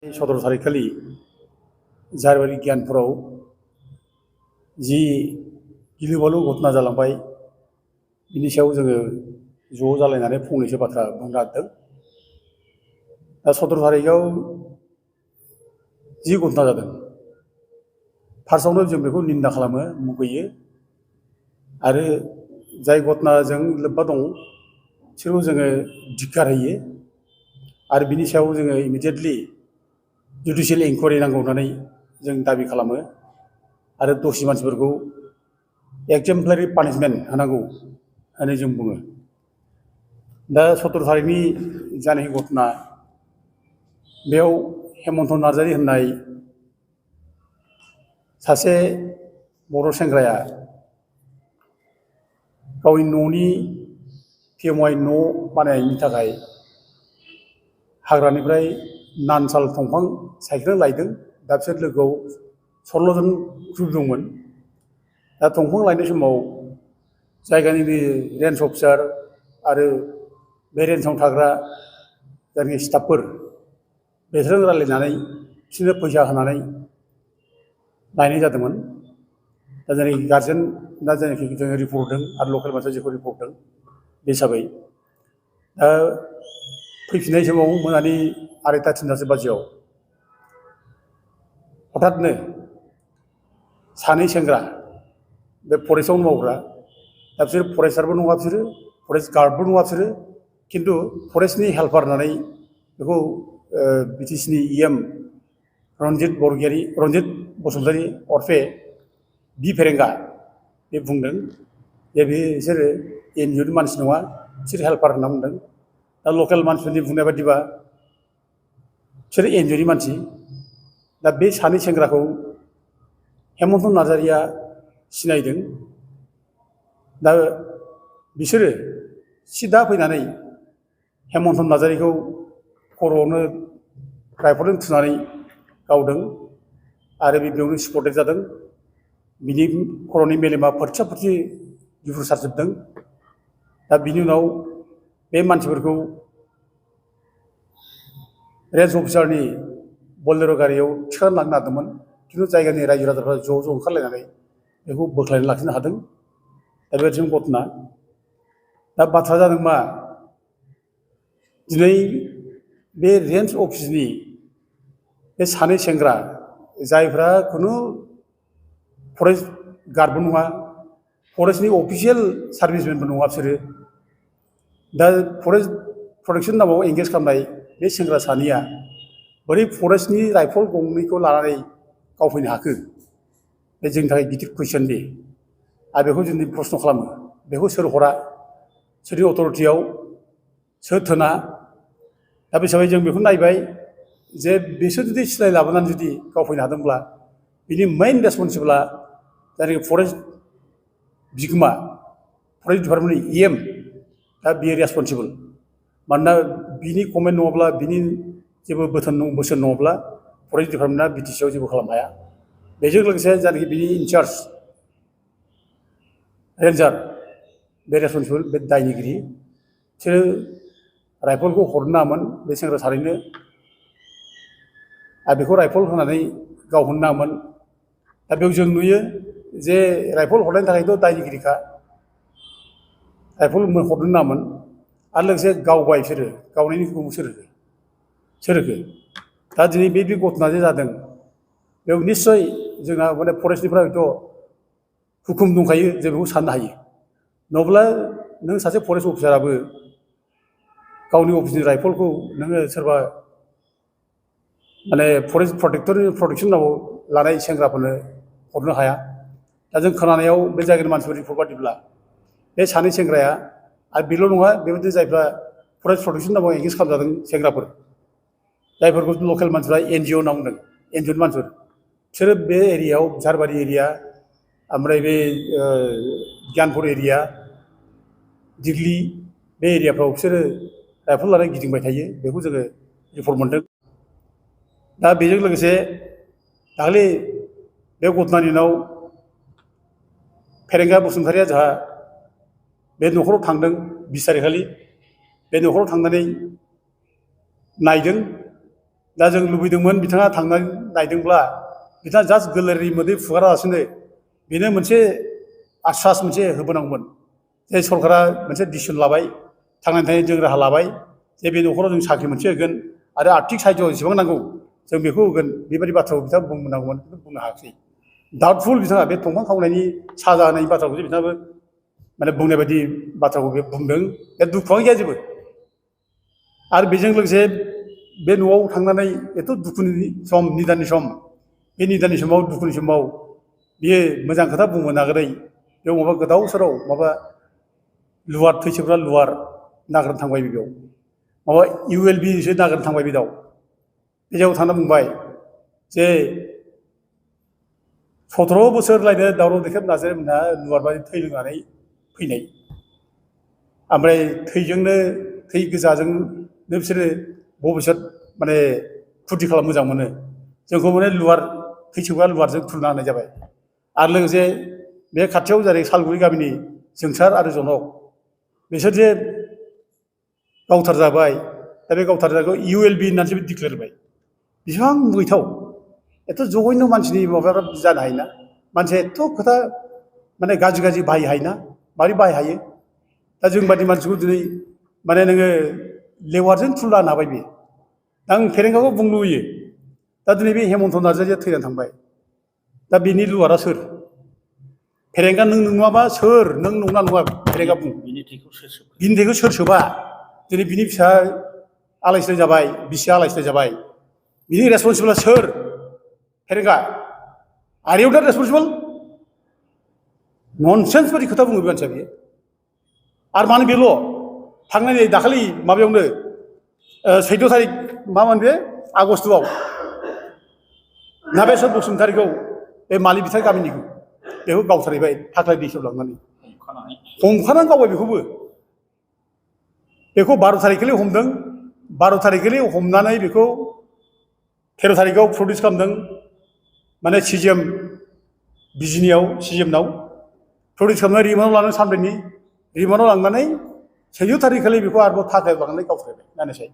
17 थारिखखालि जारबारि गियानपुराव जि गिलु बालु घटना जालांबाय बिनि सायाव जोङो ज' जालायनानै फंनैसो बाथ्रा बुंनो नागिरदों। दा 17 थारिखआव जि घटना जादों फार्स्टआवनो जों बेखौ निन्दा खालामो, मुगैयो आरो जाय घटनाजों लोब्बा दं बिसोरखौ जोङो धिक्कार होयो आरो बिनि सायाव जोङो इमिडियेटलि जुडिसियेल इनकुवारि नांगौ होननानै जों दाबि खालामो आरो दसि मानसिफोरखौ एक्जेम्पलारि पानिशमेन्ट होनांगौ होननानै जों बुङो। दा 17 थारिखनि जानाय घटना बेयाव हेमन्त नार्जारि होननाय सासे बर' सेंग्राया गावनि न'नि PMY न' बानायनायनि थाखाय हाग्रानिफ्राय नानसाल दंफां सायख्लं लायदों। दा बिसोर लोगोआव 16 जन ग्रुप दंमोन। दा दंफां लायनाय समाव जायगानि रेन्ज अफिसार आरो बे रेन्जआव थाग्रा जायनाखि स्टाफफोर बेसोरजों रायज्लायनानै बिसोरनो फैसा होनानै लायनाय जादोंमोन। दा जायनाखि गार्जेन दा जायनाखि जोङो रिपर्ट होदों आरो लकेल मानसिया जेखौ रिपर्ट होदों बे हिसाबै दा फैफिननाय समाव मोनानि 2:30-3:00 बाजियाव हठाथनो सानै सेंग्रा बे फरेस्टआवनो मावग्रा, दा बिसोर फरेस्टारबो नङा, बिसोरो फरेस्ट गार्डबो नङा, बिसोरो खिन्थु फरेस्टनि हेल्पार होननानै बेखौ BTCनि EM रन्जित बसुमतारी अरफे बि फेरेंगा बे बुंदों जे बिसोरो NGOनि मानसि नङा, बिसोर हेल्पार होनना बुंदों। दा लकेल मानसिफोरनि बुंनाय बायदिबा बिसोर NGOनि मानसि। दा बे सानै सेंग्राखौ हेमन्त नार्जारिया सिनायदों। दा बिसोरो सिदा फैनानै हेमन्त नार्जारिखौ खर'आवनो राइफलजों थुनानै गावदों आरो बेयावनो स्पटेड जादों। बिनि खर'नि मेलेमा फोरथिया फोरथि गुफुरसारजोबदों। दा बिनि उनाव बे मानसिफोरखौ रेन्ज अफिसारनि बलेर' गारियाव थिखांनानै लांनो नागिरदोंमोन, खिन्थु जायगानि रायजो राजाफ्रा ज' ओंखारलायनानै बेखौ बोख्लायनानै लाखिनो हादों। दा बेबायदिनो घटना। दा बाथ्रा जादों मा, दिनै बे रेन्ज अफिसनि बे सानै सेंग्रा जायफ्रा खुनु फरेस्ट गार्डबो नङा, फरेस्टनि अफिसियेल सार्भिसमेनबो नङा बिसोरो, दा फरेस्ट प्रटेक्सन नामाव एंगेज खालामनाय बे सेंग्रा सानैया बोरै फरेस्टनि राइफल गंनैखौ लानानै गावफैनो हाखो, बे जोंनि थाखाय गिदिर कुइसन बे। आरो बेखौ जों प्रश्न खालामो, बेखौ सोर हरा, सोरनि अथरिटियाव, सोर थोना। दा बे हिसाबै जों बेखौ नायबाय जे बिसोर जुदि सिलाय लाबोनानै जुदि गावफैनो हादोंब्ला बिनि मेइन रेसपन्सिबोला जायनाखि फरेस्ट बिगोमा, फरेस्ट डिपार्टमेन्टनि EM, दा बियो रेसपन्सिबोल। मानोना बिनि कमेन्ट नङाब्ला, बिनि जेबो बोसोन नङाब्ला फरेस्ट डिपार्टमेन्टआ BTCआव जेबो खालामनो हाया। बेजों लोगोसे जायनाखि बिनि इनचार्ज रेन्जार बे रेसपन्सिबोल, बे दायनिगिरि। बिसोरो राइफलखौ हरनो नाङामोन बे सेंग्रा सानैनो, आरो बेखौ राइफल होनानै गावहोनो नाङामोन। दा बेयाव जों नुयो जे राइफल हरनायनि थाखायथ' दायनिगिरिखा, राइफल हरनो नाङामोन। आरो लोगोसे गावबाय बिसोरो, गावनायनि हुकुमखौ सोर होखो। दा दिनै बे घटना जे जादों बेयाव निस्सय जोंना माने फरेस्टनिफ्राय हयथ' हुकुम दंखायो, जों बेखौ साननो हायो। नङाब्ला नों सासे फरेस्ट अफिसाराबो गावनि अफिसनि राइफलखौ नोङो सोरबा माने फरेस्ट प्रटेक्सन नामाव लानाय सेंग्राफोरनो हरनो हाया। दा जों खोनानायाव बे जायगानि मानसिफोरनि रिपर्ट बादिब्ला बे सानै सेंग्राया, आरो बेल' नङा, बेबायदि जायफ्रा फरेस्ट प्रटेक्सन नामाव एंगेज खालामजादों सेंग्राफोर, जायफोरखौ लकेल मानसिफ्रा NGO होनना बुंदों, NGOनि मानसिफोर, बिसोरो बे एरियायाव झारबारि एरिया, ओमफ्राय बे गियानपुर एरिया, दिग्लि बे एरियाफ्राव बिसोरो राइफल लानानै गिदिंबाय थायो, बेखौ जोङो रिपर्ट मोनदों। दा बेजों लोगोसे दाखालि बे घटनानि उनाव फेरेंगा बसुमतारीया जोंहा बे न'खराव थांदों 20 तारिखखालि। बे न'खराव थांनानै नायदों, दा जों लुबैदोंमोन बिथाङा थांनानै नायदोंब्ला बिथाङा जास्ट गोरलैयै मोदै फुगारालासिनो बेनो मोनसे आश्वास मोनसे होबोनांगौमोन जे सरकारा मोनसे डिसिसन लाबाय थांनानै थानायनि जों राहा लाबाय जे बे न'खराव जों साख्रि मोनसे होगोन आरो आर्थिक साहाय्य जेसेबां नांगौ जों बेखौ होगोन बेबायदि बाथ्राखौ बिथाङा बुंनांगौमोन खिन्थु बुंनो हायाखै डाउटफुल बिथाङा बे दंफां खावनायनि साजा होनायनि बाथ्राखौसो बिथाङाबो माने बुंनाय बायदि बाथ्राखौ बे बुंदों बे दुखुआनो गैया जेबो आरो बेजों लोगोसे बे न'आव थांनानै एथ' दुखुनि सम निदाननि सम बे निदाननि समाव दुखुनि समाव बियो मोजां खोथा बुंनो नागिरै बेयाव माबा गोदाव सोराव माबा लुवार थैसोग्रा लुवार नागिरनो थांबाय बेयाव माबा ULBसो नागिरनो थांबाय बे दाव बे जायगायाव थांना बुंबाय जे 17 बोसोरलायनो दावराव देखायनो नाजानायमोनहा लुवार बादि थै लोंनानै फैनाय ओमफ्राय थैजोंनो थै गोजाजोंनो बिसोरो भबिष्यत माने फुरथि खालाम मोजां मोनो जोंखौ माने लुवार थैसोग्रा लुवारजों थुलुंगा होनाय जाबाय आरो लोगोसे बे खाथियाव जादों सालगुरि गामिनि जोंसार आरो जनक बिसोर जे गावथार जाबाय दा बे गावथार जानायखौ ULB होननानैसो डिक्लेयार होबाय बेसेबां मुगैथाव एथ' जघन्य मानसिनि माबाफ्रा जानो हायोना मानसिया एथ' खोथा माने गाज्रि गाज्रि बाहायनो हायोना माबोरै बाहाय हायो दा जों बादि मानसिखौ दिनै माने नोङो लेवारजों थुलुंगा होनो हाबाय बे आं फेरेंगाखौ बुंनो लुबैयो दा दिनै बे हेमन्त नार्जारिया थैनानै थांबाय दा बिनि लुवारा सोर फेरेंगा नों नङाबा सोर नों नंना नङा फेरेंगा बुं बिनि थैखौ सोर सोबा दिनै बिनि फिसा आलाय सिलाय जाबाय बिसिया आलाय सिलाय जाबाय बिनि रेसपन्सिबोला सोर फेरेंगा आर इउ दा रेसपन्सिबोल ननसेन्स बायदि खोथा बुङो बे मानसिया बियो आरो मानो बेल' थांनाय नै दाखालि माबायावनो 14 थारिख मामोन बे आगस्ट'आव नाबेसर बसुमतारीखौ बे मालि बिथार गामिनिखौ बेखौ गावथारहैबाय थाख्लाय दैसायाव लांनानै हमखानानै गावबाय बेखौबो बेखौ 12 थारिखखालि हमदों 12 थारिखखालि हमनानै बेखौ 13 थारिखआव प्रडिउस खालामदों माने CGM बिजिनियाव CGMनाव प्रडिउस खालामनानै रिमान्डआव लानानै सानब्रैनि रिमान्डआव लांनानै 14 थारिखखालि बेखौ आरोबाव थाखायाव लांनानै गावथारबाय नायनायसाय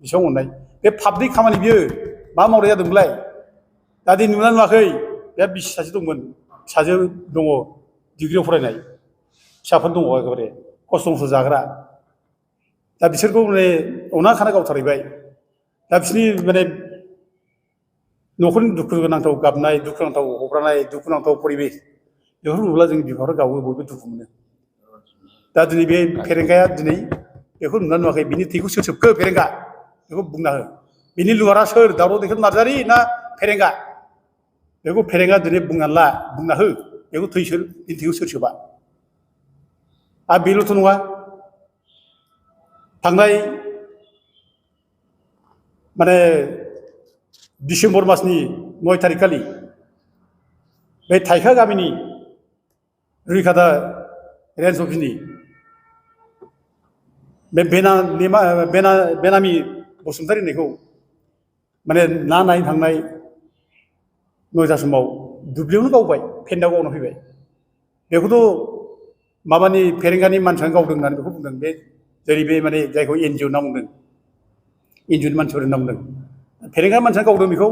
बेसेबां अननाय बे पाब्लिक खामानि बियो मा मावनाय जादोंमोनलाय दा दिनै नुना नुवाखै बे बिसि सासे दंमोन फिसाजो दङ डिग्रियाव फरायनाय फिसाफोर दङ एखेबारे खस्थ' मस्थ' जाग्रा दा बिसोरखौ माने अना खाना गावथारहैबाय दा बिसोरनि माने न'खरनि दुखुनांथाव गाबनाय दुखुनांथाव हब्रानाय दुखुनांथाव परिबेस बेफोरखौ नुब्ला जोंनि बिमाफ्रा गावो बयबो दुखु मोनो दा दिनै बे फेरेंगाया दिनै बेखौ नुना नुवाखै बिनि थैखौ सोर सोबखो फेरेंगा बेखौ बुंना हो बिनि लुवारा सोर दावराव देखायनो नार्जारि ना फेरेंगा बेखौ फेरेंगा दिनै बुंना हो बेखौ बिनि थैखौ सोर सोबा आरो बेल'थ' नङा थांनाय माने डिसेम्बर मासनि 9 थारिखखालि बे थाइखा गामिनि रुइखादा रेन्ज अफिसनि बे बेनामि बसुमतारी होननायखौ माने ना नायनो थांनाय 9था समाव दुब्लियावनो गावबाय फेन्दायाव गावना फैबाय बेखौथ' माबानि फेरेंगानि मानसियानो गावदों होननानै बेखौ बुंदों बे जेरै बे माने जायखौ NGO होनना बुंदों NGOनि मानसिफोर होनना बुंदों फेरेंगा मानसियानो गावदों बेखौ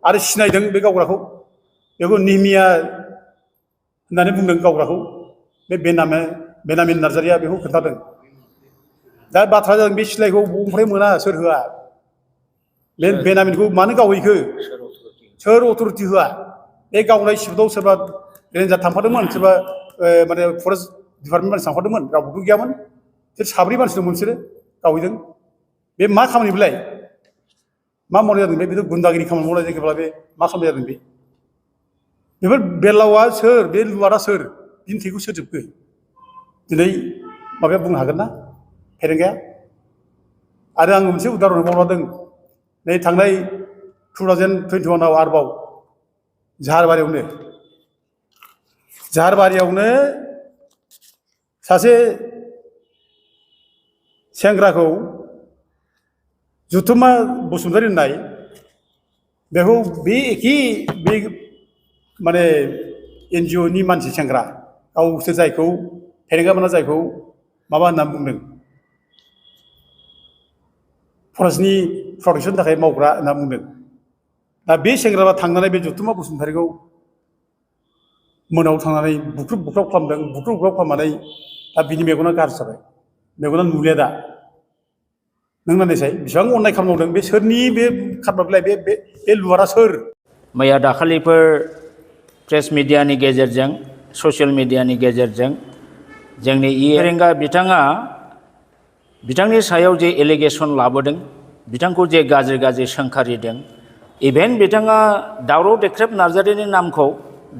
आरो सिनायदों बे गावग्राखौ बेखौ निमिया होननानै बुंदों गावग्राखौ बे बेनामि नार्जारिया बेखौ खोन्थादों दा बाथ्रा जादों बे सिलायखौ बबेनिफ्राय मोना सोर होआ बे बेनामिखौ मानो गावहैखो सोर अथ'रिटि होआ बे गावनाय सिफ्टआव सोरबा रेन्जार थांफादोंमोन सोरबा माने फरेस्ट डिपार्टमेन्ट मानसि थांफादोंमोन रावबोथ' गैयामोन बिसोर 7 मानसि दंमोन बिसोरो गावहैदों बे मा खामानि बेलाय मा मावनाय जादों बे गुन्दागिरि खामानि मावनाय जायोब्ला बे मा खालामनाय जादों बेफोर बेलावा सोर बे लुवारा सोर बिनि थैखौ सोर जोबखो दिनै माबाया बुंनो हागोन ना फेरेंगाया आरो आं मोनसे उदाहरन होबावदों नै थांनाय 2021आव आरोबाव जाहारबारियावनो सासे सेंग्राखौ जुथुमा बसुमतारी होननाय बेखौ बे एखे बे माने NGOनि मानसि सेंग्रा गावसो जायखौ फेरेंगा मोना जायखौ माबा होनना बुंदों फरेस्टनि प्रटेक्सननि थाखाय मावग्रा होनना बुंदों दा बे सेंग्राया थांनानै बे जथुम्मा बसुमतारीखौ मोनायाव थांनानै बुख्रुब बुख्राब खालामदों बुख्रुब बुख्राब खालामनानै दा बिनि मेगना गाज्रि जाबाय मेगना नुलिया दा नों नायनायसाय बेसेबां अननाय खालामबावदों बे सोरनि बे खारबाब्लाय बे लुवारा सोर मैया दाखालिफोर प्रेस मिडियानि गेजेरजों ससियेल मिडियानि गेजेरजों जोंनि फेरेंगा बिथांनि सायाव जे एलिगेसन लाबोदों बिथांखौ जे गाज्रि सोंखारिदों इभेन बिथाङा दावराव देख्रेब नार्जारिनि नामखौ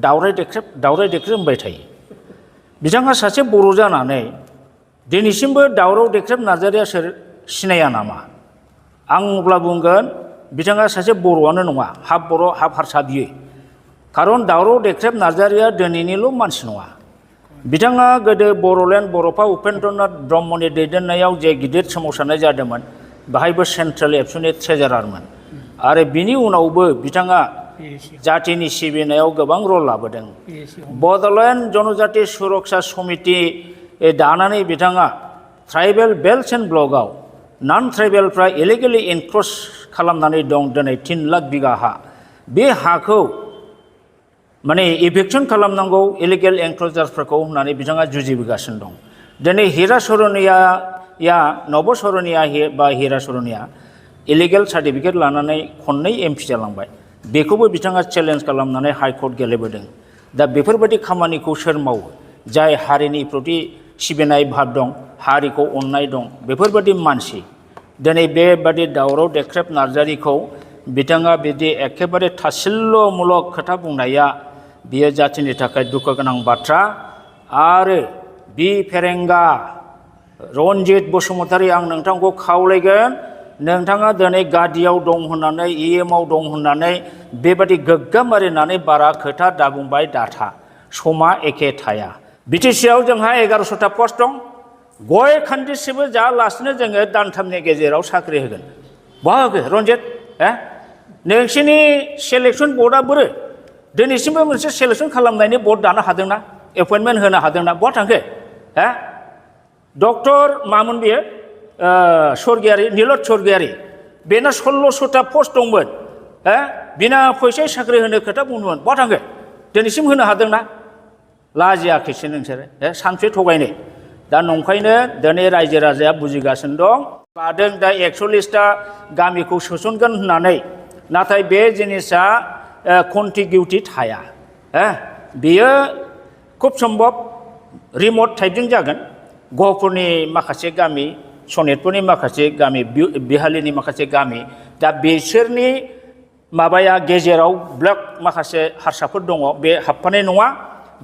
दावराय देख्रेब होनबाय थायो बिथाङा सासे बर' जानानै दिनैसिमबो दावराव देख्रेब नार्जारिया सोर सिनाया नामा आं अब्ला बुंगोन बिथाङा सासे बर'आनो नङा हाफ बर' हाफ हारसा बियो खारन दावराव देख्रेब नार्जारिया दिनैनिल' मानसि नङा बिथाङा गोदो बर'लेण्ड बर'फा उपेन्द्रनाथ ब्रह्मनि दैदेननायाव जे गिदिर सोमावसारनाय जादोंमोन बाहायबो सेन्ट्रेल एबसुनि ट्रेजारारमोन आरो बिनि उनावबो बिथाङा जातिनि सिबिनायाव गोबां रल लाबोदों बड'लेण्ड जनजाति सुरक्षा समिति दानानै बिथाङा tribal belt and ब्लकआव non ट्राइबेलफ्रा illegally एनक्रच खालामनानै दं दिनै 3 लाख बिगा हा बे हाखौ माने इभिक्सन खालामनांगौ इलिगेल एनक्रचार्सफोरखौ होननानै बिथाङा जुजिबोगासिनो दं दिनै हिरा सरनिया नब सरनिया बा हिरा सरनिया इलिगेल सार्टिफिकेट लानानै खननै एमपि जालांबाय बेखौबो बिथाङा चेलेन्ज खालामनानै हाइकर्ट गेलेबोदों दा बेफोरबायदि खामानिखौ सोर मावो जाय हारिनि प्रति सिबिनाय भाब दं हारिखौ अननाय दं बेफोरबायदि मानसि दिनै बेबादि दावराव देख्रेब नार्जारिखौ बिथाङा बिदि एखेबारे थासिल्ल'मूलक खोथा बुंनाया बियो जातिनि थाखाय दुखु गोनां बाथ्रा आरो बि फेरेंगा रनजित बसुमतारी आं नोंथांखौ खावलायगोन नोंथाङा दिनै गादियाव दं होननानै इएमआव दं होननानै बेबादि गोग्गा मारिनानै बारा खोथा दाबुंबाय दाथा समा एखे थाया बिटिसिआव जोंहा 1100टा पस्ट दं गय खान्दिसेबो जायालासिनो जोङो दानथामनि गेजेराव साख्रि होगोन बहा होगो रनजित नोंसिनि सेलेक्सन बर्डआ बोरो दिनैसिमबो मोनसे सेलेक्सन खालामनायनि बर्ड दानो हादोंना एपइन्टमेन्ट होनो हादोंना बहा थांखो डक्टर मामोन बियो स्वर्गियारि नीलत स्वर्गियारि बेना 1600टा पस्ट दंमोन बिना फैसा साख्रि होनो खोथा बुंदोंमोन बहा थांखो दिनैसिम होनो हादोंना लाजियाखैसो नोंसोरो सानसे थगायनो दा नंखायनो दिनै रायजो राजाया बुजिगासिनो दं लादों दा 41टा गामिखौ सोसनगोन होननानै नाथाय बे जिनिसा कन्टिगिउटि थाया बेयो खुब सम्भब रिमट टाइपजों जागोन गहपुरनि माखासे गामि सनितपुरनि माखासे गामि बिहालिनि माखासे गामि दा बिसोरनि माबाया गेजेराव ब्लक माखासे हारसाफोर दङ बे हाबफानाय नङा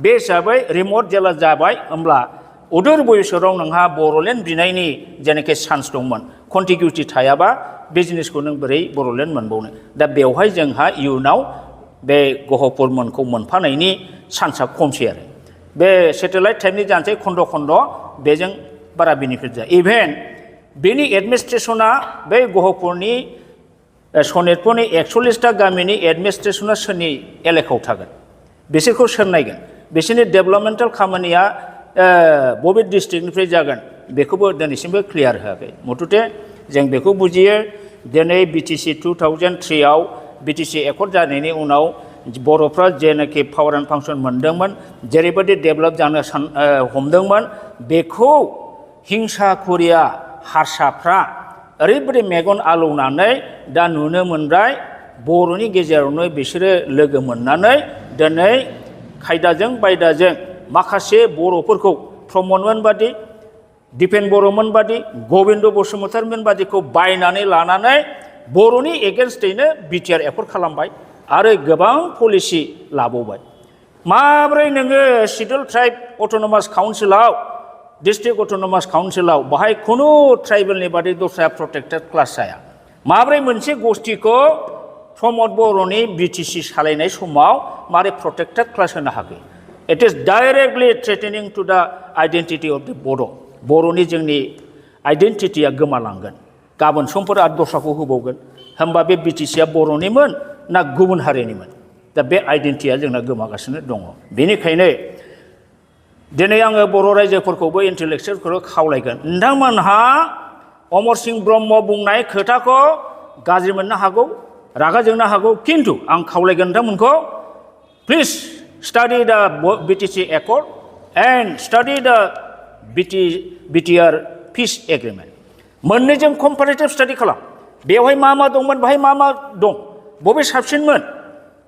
बे हिसाबै रिमट जेला जाबाय होमब्ला उदुर बोसोराव नोंहा बर'लेण्ड बिनायनि जेनाखि चान्स दंमोन कन्टिगिउटि थायाबा बे जिनिसखौ नों बोरै बर'लेण्ड मोनबावनो दा बेवहाय जोंहा इयुनाव बे गहपुरमोनखौ मोनफानायनि चान्सआ खमसै आरो बे सेटेलाइट टाइपनि जानोसै खन्द' खन्द' बेजों बारा बेनिफिट जाया इभेन बेनि एडमिनिस्ट्रेसना बे गहपुरनि सनितपुरनि 41टा गामिनि एडमिनिस्ट्रेसना सोरनि एलेकायाव थागोन बिसोरखौ सोर नायगोन बिसोरनि डेभेलपमेन्टेल खामानिया बबे डिस्ट्रिक्टनिफ्राय जागोन बेखौबो दिनैसिमबो क्लियार होआखै मथुथे जों बेखौ बुजियो दिनै बिटिसि 2003आव बिटिसि एकर्ड जानायनि उनाव बर'फ्रा जेनाखि पावार एन्ड फांसन मोनदोंमोन जेरैबायदि डेभेलप जानो हमदोंमोन बेखौ हिंसाखुरिया हारसाफ्रा ओरैबायदि मेगन आलौनानै दा नुनो मोनबाय बर'नि गेजेरावनो बिसोरो लोगो मोननानै दिनै खायदाजों बायदाजों माखासे बर'फोरखौ प्रमदमोन बादि दिपेन बर'मोन बादि गबिन्द बसुमतारीमोन बादिखौ बायनानै लानानै बर'नि एगेन्स्टैनो बिटिआर एकर्ड खालामबाय आरो गोबां पलिसि लाबावबाय माब्रै नोङो शिड्युल ट्राइब अट'नमास काउन्सिलाव डिस्ट्रिक्ट अट'नमास काउन्सिलाव बाहाय खुनु ट्राइबेलनि बादि दस्रा प्रटेक्टेड क्लास जाया माब्रै मोनसे गस्टिखौ प्रमद बर'नि बिटिसि सालायनाय समाव मारै प्रटेक्टेड क्लास होनो हाखो इट इज डाइरेक्टलि थ्रेटेनिं टु द आइडेन्टिटि अफ द बर'नि जोंनि आइडेन्टिटिया गोमालांगोन गाबोन समफोर आरो दस्राखौ होबावगोन होमबा बे बिटिसिया बर'निमोन ना गुबुन हारिनिमोन दा बे आइडेन्टिटिया जोंना गोमागासिनो दङ बेनिखायनो दिनै आङो बर' रायजोफोरखौबो इन्टेलेक्सुयेलफोरखौ खावलायगोन नोंथांमोनहा अमर सिंह ब्रह्म बुंनाय खोथाखौ गाज्रि मोननो हागौ रागा जोंनो हागौ किन्तु आं खावलायगोन नोंथांमोनखौ प्लिज स्टाडि द बिटिसि एकर्ड एन्ड स्टाडि द बिटिआर पिस एग्रिमेन्ट मोननैजों कम्पारेटिभ स्टाडि खालाम बेवहाय मा दंमोन बाहाय मा दं बबे साबसिनमोन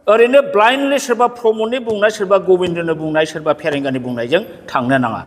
ओरैनो ब्लाइन्डलि सोरबा प्रमदनि बुंनाय सोरबा गबिन्दनि बुंनाय सोरबा फेरेंगानि बुंनायजों थांनो नाङा